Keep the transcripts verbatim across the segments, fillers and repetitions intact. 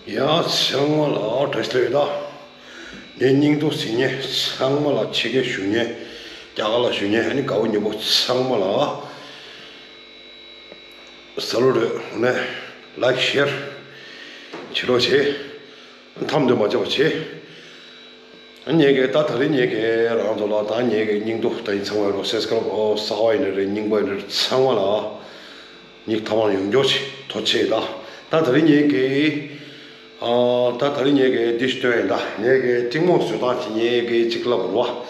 ཡ་ཚང་མ་ལ་བཀྲ་ཤིས་བདེ་ལེགས། ངའི་སྙིང་སྡུག་ཟིན་ཉེ་ཚང་མ་ལ་ཕྱི་རྒྱལ་བཞུགས་ཉེ་རྒྱ་གར་ལ་བཞུགས་ཉེ་ཨ་ནི་དགའ་བོ་ཉེ་པོ་ཚང་མ་ལ་ས་ལུ་རེད། ནས་ལའིཀ་ཤེར་བྱེད་རོགས་བྱེད། མཐའ་མ་དུ་མ་བཅད་པ་བྱེད། ངེད་ཀྱི་ད་ད་རིང་ངེད་ཀྱི་རང་ཚོ་ལ་ད་ངེད་ཀྱི་སྙིང་སྡུག་ད་ཡིན་ཚང་མ་རོ་སེ་སྐལ་ཨོ་གསར་པ་ཡིན་ནི་རེད། རྙིང་པ་ཡིན་ནི་རེད། ཚང་མ་ལ་སྙིང་ཐག་པ་ཡོང་རྒྱུ་ཆེ་ཐུགས་རྗེ་ཆེ། ད་ད་ད་རིང་ངེད་ཀྱི་ཨ་ད་ད་རིང་ངེད་ཀྱི་འདི་ཞིག་སྟོན་ཡིན། ད་ངེད་ཀྱི་ཀྲིང་མོ་བཟོས་སྟངས་ཀྱི་ངེད་ཀྱི་གཅིག་ལབ་རོ།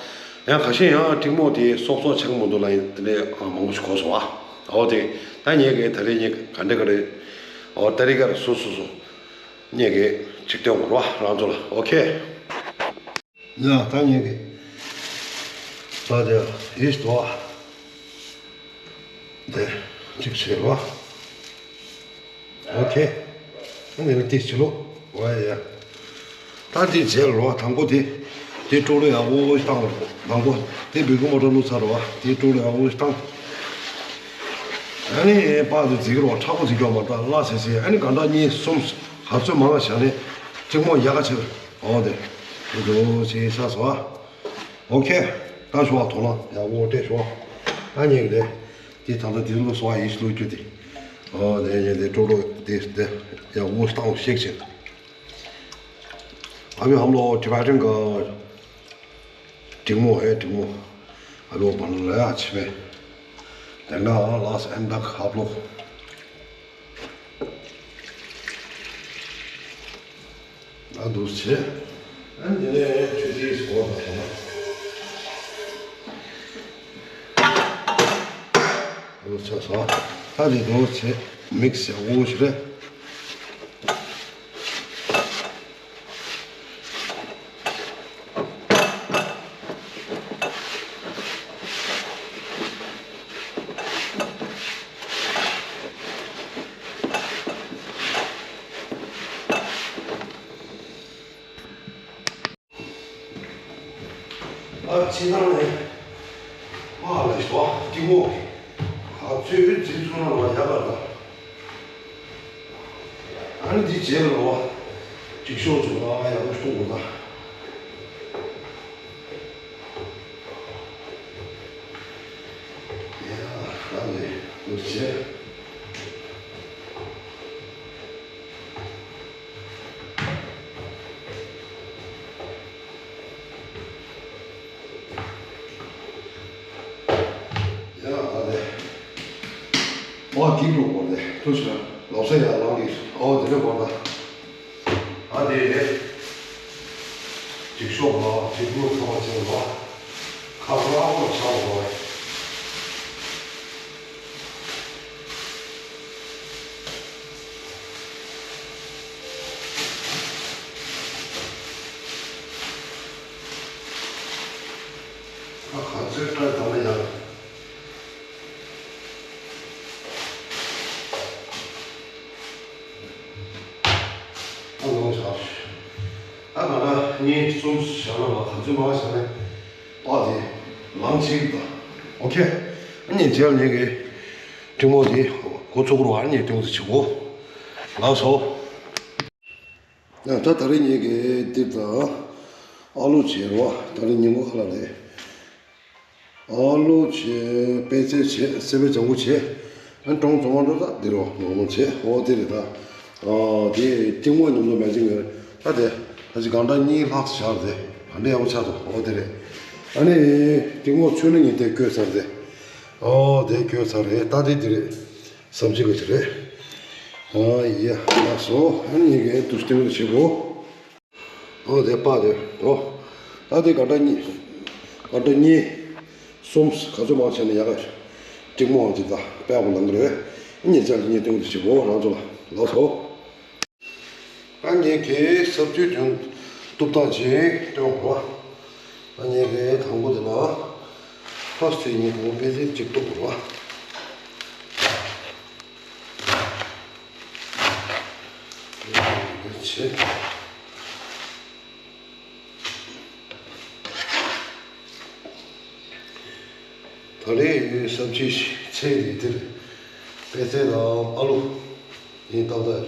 ཡང་ཁ་ཤས་ཡང་ཀྲིང་མོ་དེ་སོབ་སོབ་ཆགས་མི་འདུག་ལ་ཡིན། དེ་ནས་ཨ་མང་པོ་ཞིག་གོ་སོང་བ། ཨོ་དེ་ད་ངེད་ཀྱི་ད་རིང་ངེད་ག་འདྲ་ག་རེ་ཨོ་ད་རིང་ག་རེ་སོ་སོ་སོ། ངེད་ཀྱི་ཅིག་སྟོན་དགོས་རོ་རང་ཚོ་ལ། ཨོ་ཁེ། ཡ་ད་ངེད་ཀྱི་ད་དེ་ཡིས་དོ་དེ་ཅིག་བྱེད་རོ། ཨོ་ཁེ། ཨ་ནི་ཏི་ཆི་ལོ། ཨོ་ཡ། ད་འདི་བྱས་རོ། དང་པོ་དེ་དེ་ཀྲུག་ལོ་ཡག་པོ་བཏང་། དང་པོ་དེ་བི་གུ་མོ་ཊ་བླུགས་ཚར་རོ། དེ་ཀྲུག་ལོ་ཡག་པོ་བཏང་། ཨ་ནི་པར་དེ་འཛིག་རོ། མཁྲེགས་པོ་འཛིག་རྒྱུ་མ་ད་ལ་སེ་སེ། ཨ་ནི་ག་འདྲ་གཉིས་གསུམ་ག་ཚོད་མང་བ་བཞག་ནས་གཅིག་མོ་ཡག་ག་ཆེ། ཨོ་དེ་དེ་འདྲ་བྱས་ཤག་སོ། ཨོ་ཁེ། ད་ཞོག་དོ་ལ་ཡག་པོ་སྤྲད་ཞོག་ད་ངེད་ཀྱི་དེ་དེ་ད་ལྟ་དེ་ལོ་སོ་ཡིས་ལོ་རྒྱུ་དེ། ཨོ་དེ་ངེད་དེ་ཀྲུག་ལོ་དེ་དེ་ཡག་པོ་བཏང་ཤེག་བྱེད། ཨ་བི་ཧམ་ལོ་ཊི་བེ་ཊན་ག་ཀྲིང་མོ་ཨེ་ཀྲིང་མོ། ཨ་ལོ་བན་ལ་ཡ་ཆི་མེ། དེ་འདྲ་ལ་སེ་ཨན་དག་ཧབ་ལོ། ཨ་འདུག་བྱས། ཨ་འདི་ནས་ཆུ་དེའི་སྐོར་དང་། འདུག་བྱས་སོ། ད་དེ་འདུག་བྱས་མིག་སི་ཡག་པོ་ཞིག་རེད། ཨ་ཕྱི་ནང་ནས་མ་ལ་ཞོ་ཏི་མོ་ག་ཚོད་འཛིན་ཚུགས་ན་རོ་ཡག་ག་ད། ཨ་ནི་འདི་རྗེས་ལ་རོ་ཅིག་ཤོག་ཚུགས་ལ་ཡག་པོ་གཏོང་དགོས་ད། ཡ་ད་ནི་འདུག་བྱས། ཡ་ཨ་ལེ། ཨོ་དེ་འགྲོ་དགོས་ལེ། ཐུགས་ཆེ། ལོག་ས་ཡ་ལང་གི། ཨོ་དེ་འདྲ་དགོས་ད། ཨ་དེ་རེད། ཅིག་ཤོག་ལ་ཅིག་ལོ་ཚ་བ་ཅན་ལ། ཁ་ཁ་ཨ་ཁོ་ཆ་བ་བ། ཨ་ག་ཚོད་སྤྲད་དང་ལ་ཡ། ཨ་ལོང་བཞག་ཨ་ང་ལ་གཉིས་གསུམ་བཞག་ན་ལ་ག་ཚོད་མང་བཞག་ནས་པ་དེ་ལང་ཆིག་དང་། ཨོ་ཁེ། ཨ་ནི་རྗེས་ལ་ངེད་ཀྱི་ཀྲིང་མོ་དེ་འགོ་ཚུགས་རོགས། ཨ་ནི་ཀྲིང་མོ་དེ་བྱེད་གོ་ལགས་སོ། ད་ད་རེས་ངེད་ཀྱི་འདིར་དང་ཨ་ལུ་བྱེད་རོགས། ད་རེས་ཉིན་གུང་ཁ་ལག་རེད། ཨ་ལུ་བྱེད། པད་ཚལ་བྱེད། སེ་བའི་ལྗང་གུ་བྱེད། ཨ་གྲོང་ཚོ་མ་འགྲོ་ད་འདི་རོ་ནོར་ནོར་བྱེད། ཨོ་དེ་རེད་ད། ཨ་དེ་གཏིང་མོ་ཉོ་མདོག་མེད་ཅིག་ཡོད་རེད་ད། དེ་ད་ཅི་གང་འདྲ་གཉིས་ལྷག་བཞག་རེད། ག་འདྲ་ཡག་པོ་ཆགས་འདུག་ཨོ་དེ་རེད། ཨ་ནི་གཏིང་མོ་ཆུ་ནི་ངས་དེ་བསྐོལ་ཚར་རེད། ཨོ་དེ་བསྐོལ་ཚར་རེད། ད་དེ་དེ་རེད། བསམ་ཚུལ་ག་ཅི་རེད། ཨ་ཡ་ལགས་སོ། ཨ་ནི་ངས་དུས་སྟོན་གྱི་བྱེད་གོ་ཨོ་དེ་པ་དེ་འགྲོ། ད་དེ་ག་འདྲ་གཉིས། ག་འདྲ་གཉིས། གསུམ་ག་ཚོད་མང་བྱས་ན་ཡག་ག་གཅིག་མོ་ཨང་ཅིག་ད་དཔེ་ཡག་པོ་ལང་གི་རེད། གཉིས་ཅག་གཉིས་སྟོན་གྱི་བྱེད་གོ་རང་ཚོ་ལ་ལགས་སོ། ཨ་ངེད་ཀྱི་ས་བཅུད་དོན་གཏུབ་སྟངས་ཅིག་སྟོན་དགོས། ཨ་ངེད་ཀྱི་དང་པོ་དེ་ལ་ཕ་སི་ཏི་ངེད་དང་པོ་པད་ཚལ་གཅིག་གཏུབ་དགོས། འདི་བྱེད། ད་རེས་ཡོད་ས་བཅུད་ཚལ་འདི་འདིར་པད་ཚལ་དང་ཨ་ལུ་ཡིན་ཏག་ཏག་རེད།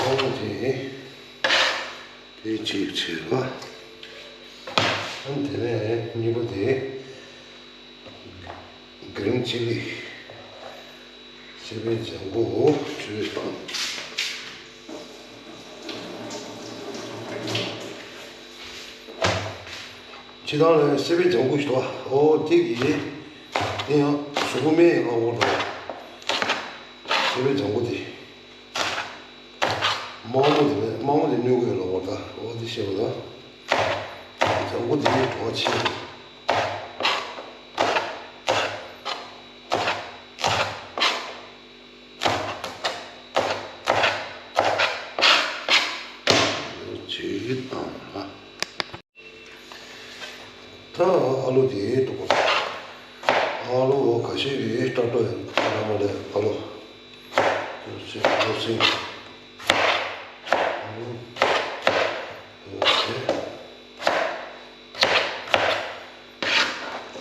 ཨོ་དེ་དེ་གཅིག་བྱས་པ། ཨ་དེ་ནས་གཉིས་པ་དེ་གྷི་རིན་ཅི་ལི། སེ་པན་ལྗང་གུ་བཅུ་དང་། ཕྱི་ནང་ལ་སེ་པན་ལྗང་གུ་ཞིག་འདུག་ཨོ་དེ་གི་དེ་ཡང་གཟུགས་པོ་སྨན་ཡང་ལ་འོར་དང་། སེ་པན་ལྗང་གུ་དེ། མང་མོ་དེ་ནས་མང་མོ་དེ་གནོད་གི་ཡོད་ལ་འོར་དང་ཨོ་དེ་ཤེས་པ་དང་། ལྗང་གུ་དེ་ནས་གྲོགས་ཆེ། ཅིག་དང་། ད་ཨ་ལུ་དེ་འདུག་གོ། ཨ་ལུ་འོ་ཁ་ཤས་ཀྱིས་སྐྲ་སྐྲོ་ཡང་ཁ་ལ་མ་ལས་ཨ་ལུ། ཨ་ལུ་སིང་། ཨ་ལུ་སིང་།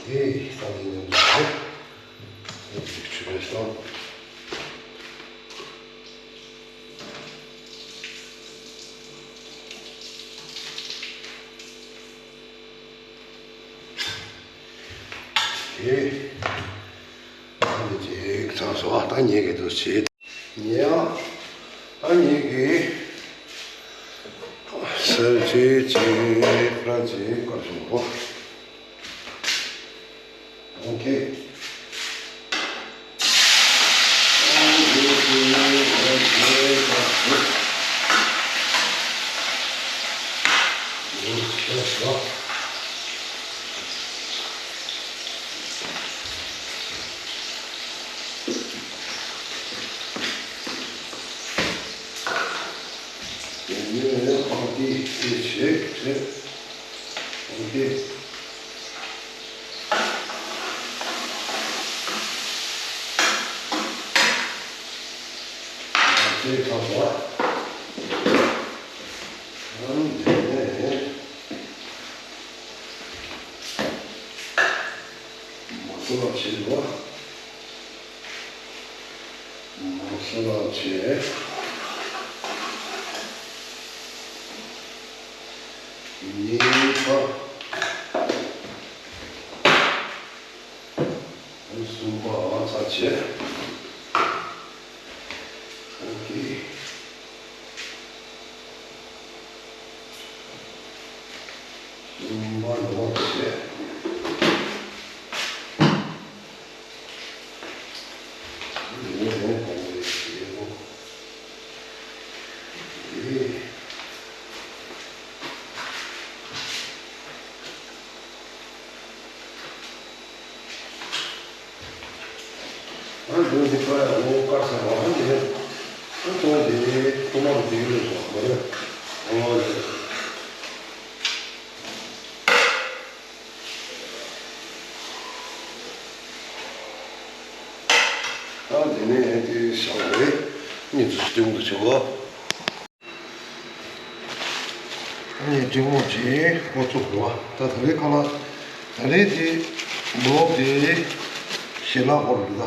དེ་ས་དེ་མཉམ་དུ་ཆུ་བས་སོང་། དེ་ཨ་ནི་ཅིག་ཚང་སོང་ཨ། ད་ངེད་ཀྱི་དུ་བྱེད། ཉེ་ཨ། ད་ངེད་ཀྱི་སེར་བྱེད་ཅིག་ཕ་ཅིག་བཀར་བྱུང་གོ། ཨོ་ཁེ། དེ་ནས་ཨོ་ཁེ་དེ་བྱེད་བྱེད། ཨོ་ཁེ། ཨོ་ཁེ་ཁ་བ། ཨང་དེ་ནས་མ་སོ་བ་བྱེད་པ། མ་སོ་བ་བྱེད། གཉིས་པ། གསུམ་པ་ཚར་བྱེད། ཨོ་ཁེ། གསུམ་པ་ནོར་བྱེད། འདི་ནས་གོང་ནས་བྱེད་དགོས། འདི། ཨ་འདི་འདི་པ་ཡང་ངོ་དཀར་ས་མ་ཧན་འདི་ནས་ཨ་ཐོག་འདི་ཐོག་མ་རུ་འདི་ལས་སོང་མ་རེད། ཨོ་ལེ། ཨ་འདི་ནས་འདི་བཞག་རེད། གཉིས་འདི་སྟེང་དུ་བྱེད་དགོས། ཨ་ནི་འབྲི་མོ་ཅིག་འགོ་བཙུགས་དགོས་པ། ད་ད་རེས་ཁ་ལ་ད་རེས་དེ་ལོག་དེ་ཞལ་ལག་སྐོར་འདུག་ད།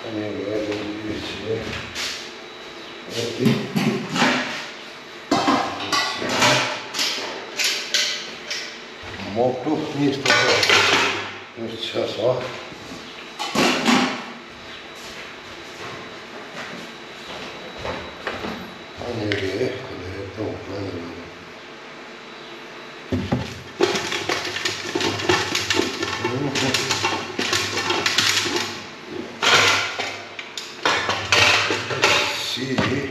ཨ་ནི་ངས་རེད་འདི་བྱས་འོ་དེ། མོག་ཏོ་གཉིས་ཏོག་ཏོག་ཆ་ས། ཨ་ནི་རེད་ཁོ་ནས་ཏོག་ཨ་ནི་རེད། སི།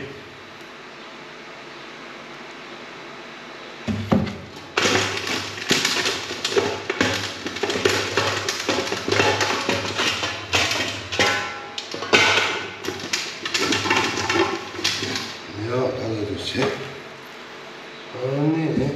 ཡ་ད་ལྟ་དུ་བྱེད། ཨ་ནི།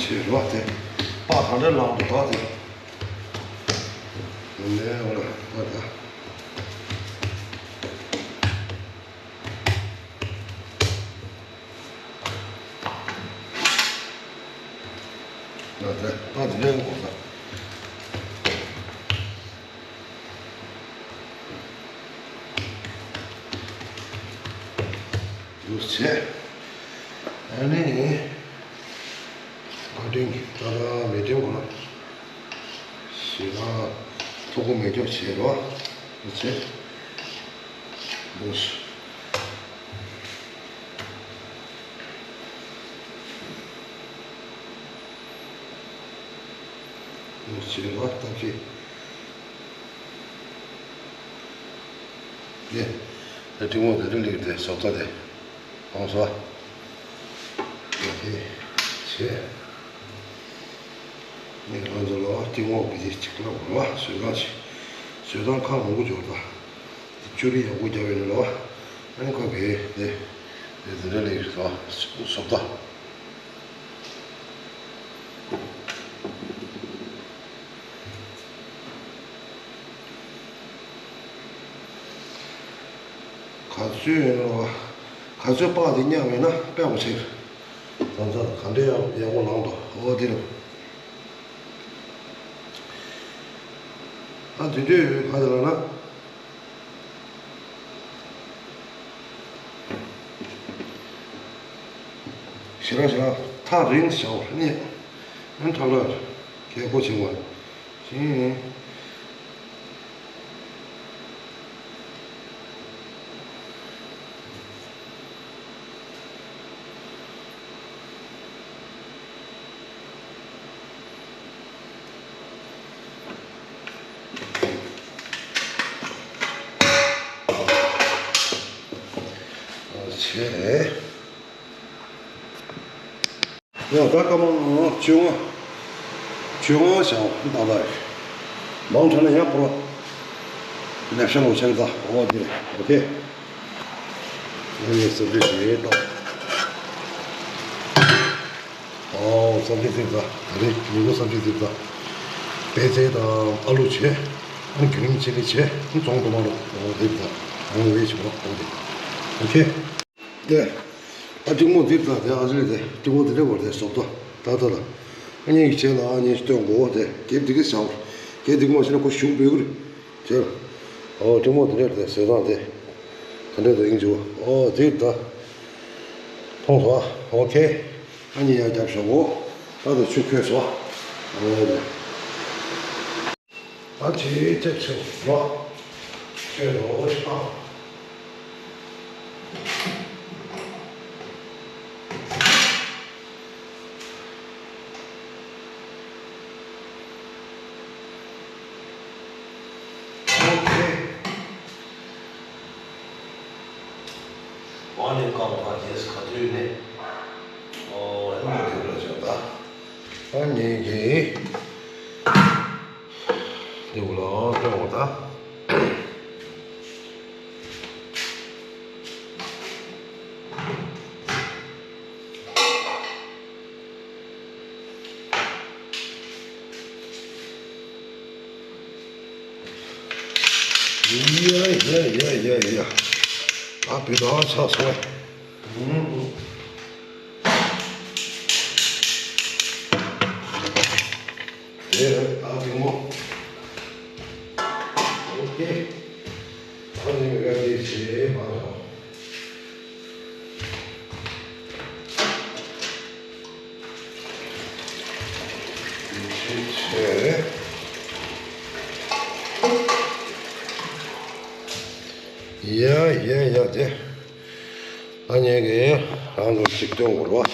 ཅེས་རོ་དེ། པགས་ག་འདྲ་ལངས་འདུག་ད་དེ། ལས་འོ་ལ་ད་ད། ད་ད་པགས་དེ་ལས་འོ་ད། འདུག་བྱས། ཨ་ནི། བཀའ་དྲིན་ད་ལྟ་མེ་དྲིན་གོ་ན། ཞེ་དྲག་ཐུགས་ཁུར་མེད་སྐྱོ་བྱེད་རོགས་བྱེད། འདུག་འདུག་བྱེད་རོགས་ཐབས་ཤེས། ནས། ད་གཏིང་མོ་དེ་འདྲ་སླེབས་ཏེ་བཟོ་ལྟ་དེ། ཨང་སོ། དེ་བྱས། ངས་རང་ཚོ་ལ་གཏིང་མོ་གི་དེ་གཅིག་ལ་བོར་བ་བཟོས་སྟངས་ཤིག་བཟོས་སྟངས་ཁག་མང་པོ་འབྱོར་ད། དེ་ཅོ་རི་ཡག་པོ་རྒྱབ་ཡོད་ནི་ལ་བ། ཨ་ནི་ཁོ་གས་དེ། དེ་དེ་འདྲ་སླེབས་སོ། བཟོ་ལྟ། ག་ཚོད་ཡིན་ནོ། ག་ཚོད་པགས་དེ་མཉམ་ཡོད་ན་དཔེ་མ་ཆེ། ད་ལྟ་ག་འདྲའི་ཡག་ཡག་པོ་ལངས་འདུག་འོ་དེ་རེད། ཨ་དེ་དུས་ག་དེ་ལ་ན། ཞེ་དྲག་ཞེ་དྲག་ཐག་རིང་བྱའོ་ནི། ཨན་ཐག་ལ་གལ་གོ་ཆེན་པོ་ཞིང་། ཆེ། ཡང་ད་སྐར་མ་བཅོ་ལྔ། བཅོ་ལྔ་བྱའོ་ད་ལྟ། མང་དྲགས་ན་ཡང་འཕོ་བ། ལེབ་ཤ་ལོ་ཆེན་ད་འོ་དེ་རེད། ཨོ་ཁེ། ཨ་ནི་སབ་ཇི་དེ་ད། ཨོ་སབ་ཇི་དེ་ད། ད་རེས་ཉིན་གུང་སབ་ཇི་དེ་ད། པད་ཚལ་དང་ཨ་ལུ་བྱས། ཨ་ནི་གི་རིན་ཆི་ལི་བྱས། ཨ་ནི་ཙོང་ཏོ་མ་རོ་འོ་དེ་ད། ཨ་ནི་ཝེ་ཆི་མོ་འོ་དེ། ཨོ་ཁེ། དེ། ཨ་གཏིང་མོ་འདི་དང་དེ་ཨ་ཟེར་དེ་གཏིང་མོ་འདི་འདྲ་བར་དེ་བཟོ་ལྟ་ད་ལྟ་ལ། ཨ་ནི་གི་བྱས་ལ་ཨ་ནི་སྟོན་དགོས་དེ་གེ་འདི་གི་བྱའོ། གེ་འདི་གི་མ་བྱས་ན་ཁོ་ཞུགས་པའི་གི་རེད། བྱས་ལ། ཨོ་གཏིང་མོ་འདི་འདྲ་དེ་བཟོ་སྟངས་དེ། ག་འདྲ་དུ་ཡིན་ཅུ་ཨོ་འདི་ད། མཐོང་སོང་ཨ་ཨོ་ཁེ། ཨ་ནི་ཡར་རྒྱབ་ཤོག་གོ། ད་དུ་ཆུ་ཁོལ་སོང་ཨ། ཨོ་དེ། ཨ་ཅེ་ཅེ་ཆེ་བ། ཆེ་རོ་ཨ། ཨོ་ཁེ། ཨ་ནི་རྐང་པ་རྗེས་ག་དུས་ནས། ཨོ་ཨ་ནི་དེ་འདྲ་བྱས་ད། ཨ་ནི་གི། དེ་འུ་ལ་སྟོན་འོ་ད། ཡ་ཡ་ཡ་ཡ་ཡ། ཨ་བི་ད་ཆགས་སོང་། དེ་རེད་ད་དེ་མོ། ཨོ་ཁེ། ད་ནི་ང་དེ་བྱེད་མ་རོགས། དེ་བྱེད་བྱེད། ཡ་ཡ་ཡ་དེ། ཨ་ནི་གི་རང་ཚོ་ཅིག་སྟོན་དགོས་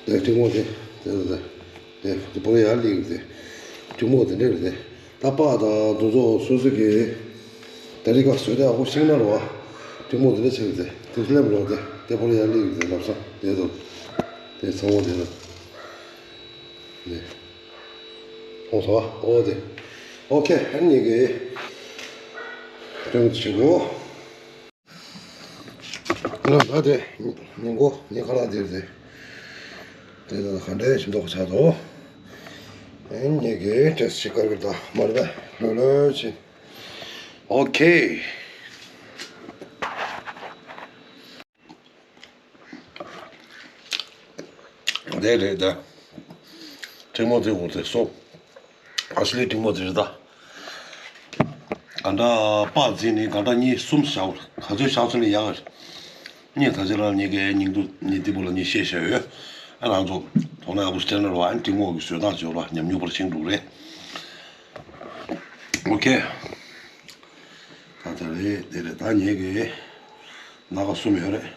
རེད་བ། དེ་གཏིང་མོ་དེ་དེ་དེ་དེ་དེ་པོ་ཡར་སླེབས་དེ། གཏིང་མོ་དེ་འདྲ་རེད་དེ། ད་པགས་དང་དུ་ཚོགས་སོ་སོ་གི་ད་རི་ཀ་བཟོས་ཏེ་ཨ་ཁུ་ཤིང་ན་རོ། གཏིང་མོ་དེ་འདྲ་ཆེ་རེད་དེ། དེ་སླེབས་རོ་དེ་དེ་པོ་ཡར་སླེབས་དེ་ལབ་ས་དེ་དོ། དེ་ཚང་མ་དེ་དོ། དེ་མཐོང་སོང་ཨ་ཨོ་དེ། ཨོ་ཁེ་ཨ་ནི་གི་སྟོན་ཆེ་གོ། ང་ད་དེ་ཉིན་གོ་ཉིན་ཁ་ལག་དེར་དེ། དེ་ལ་ག་འདྲའི་ཞིམ་མདོག་ཆགས་འདུག་ཨེ་ཉེ་གི་ཏེས་ཅིག་དཀར་གི་ད་མ་རེད་པས། ལོས་ལོས་ཅི། ཨོ་ཁེ། དེ་རེད་ད། ཐལ་མོ་དེ་འོ་དེ་སོ། ཨ་སི་ལི་ཐལ་མོ་དེ་རེད་ད། ག་འདྲ་པ་འཛིན་ནི་ག་འདྲ་གཉིས་གསུམ་བཞག་ག་ཚོད་བཞག་ཚོད་ནི་ཡག་ག་ཉེ་ད་ཆ་རང་ཉེ་གའི་སྙིང་སྡུག་ཉེ་ཏི་པོ་ལ་ཉེ་ཤེས་ཤ་ཡོད། ཨ་རང་ཚོ་དོ་སྣང་ཡག་པོ་སྤྲད་ན་རོ། ཨ་ནི་ཐལ་མོ་གི་བཟོས་སྟངས་བྱོས་རོ། ཉམས་མྱོང་པར་ཤེས་འགྲོ་རེད། ཨོ་ཁེ། ད་ད་རེད་དེ་རེད་ད། ཉེ་གའི་ན་ག་གསུམ་ཡོད་རེད།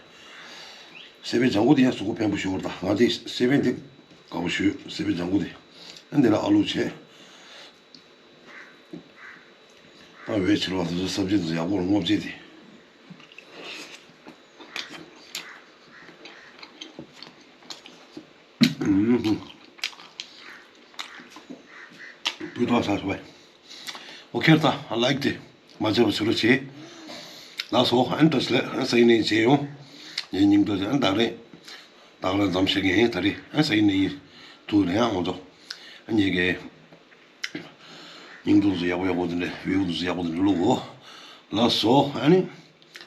སེ་བན་ལྗང་གུ་དེ་ཡང་གཟུགས་པོ་ཕན་པོ་ཞུ་བར་ད། ང་དེ་སེ་བན་དེ་དགའ་པོ་ཞུ། སེ་བན་ལྗང་གུ་དེ། ཨ་འདི་ལ་ཨ་ལུ་བྱས། ཨ་བའི་ཕྱིར་བ་དེ་ཚོ་སབ་ཇི་དེ་ཚོ་ཡག་པོ་རུ་སྔོ་བྱས་ཏེ། ཨུམ། སྤུས་དག་ཆགས་སོང་བས། ཨོ་ཁེ་ད་ལའིཀ་དེ་མ་བརྗེད་པ་བྱེད་རོགས་བྱེད། ལགས་སོ། ཨན་ཏྲས་ལེ་ཨན་སའི་ནས་བྱེད་ཡོང་། ངའི་སྙིང་སྟོབས་ཨན་ད་རེད། ད་ག་རང་མཚམས་བཤད་མཁན་ཡིན་ད་རེད། ཨན་སའི་ནས་ཡིན། ཐུག་རེད་ཨང་ང་ཚོ། ཨ་ཉེ་གའི་སྙིང་སྡུག་ཚོ་ཡག་པོ་ཡག་པོ་དེ་འདྲ། བེའུ་དེ་ཚོ་ཡག་པོ་དེ་འདྲ་བླུག་གོ། ལགས་སོ། ཨ་ནི་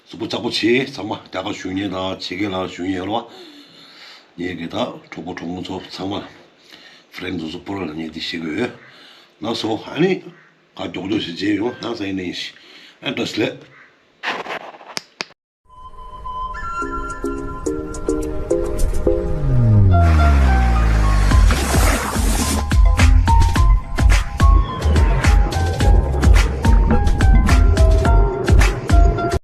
གཟུགས་པོ་ལྕགས་པོ་བྱེད། ཚང་མ་རྒྱ་གར་བཞུགས་མཁན་དང་ཕྱི་རྒྱལ་ལ་བཞུགས་མཁན་ཡོད་རེད་བ། ངེད་ཀྱི་ད་གྲོགས་པོ་གྲོགས་མོ་ཚོ་ཚང་མ། ཕ་རེན་ཚོ་ཚོ་པོ་ར་ལ་ངས་འདི་བཤད་གི་ཡོད། ལགས་སོ། ཨ་ནི་ག་མགྱོགས་མགྱོགས་ཤིག་མཇལ་ཡོང་། ཡང་ས་ཡིན་ནི་ཡིན་ཤི། ཨ་བཀྲ་ཤིས་བདེ་ལེགས།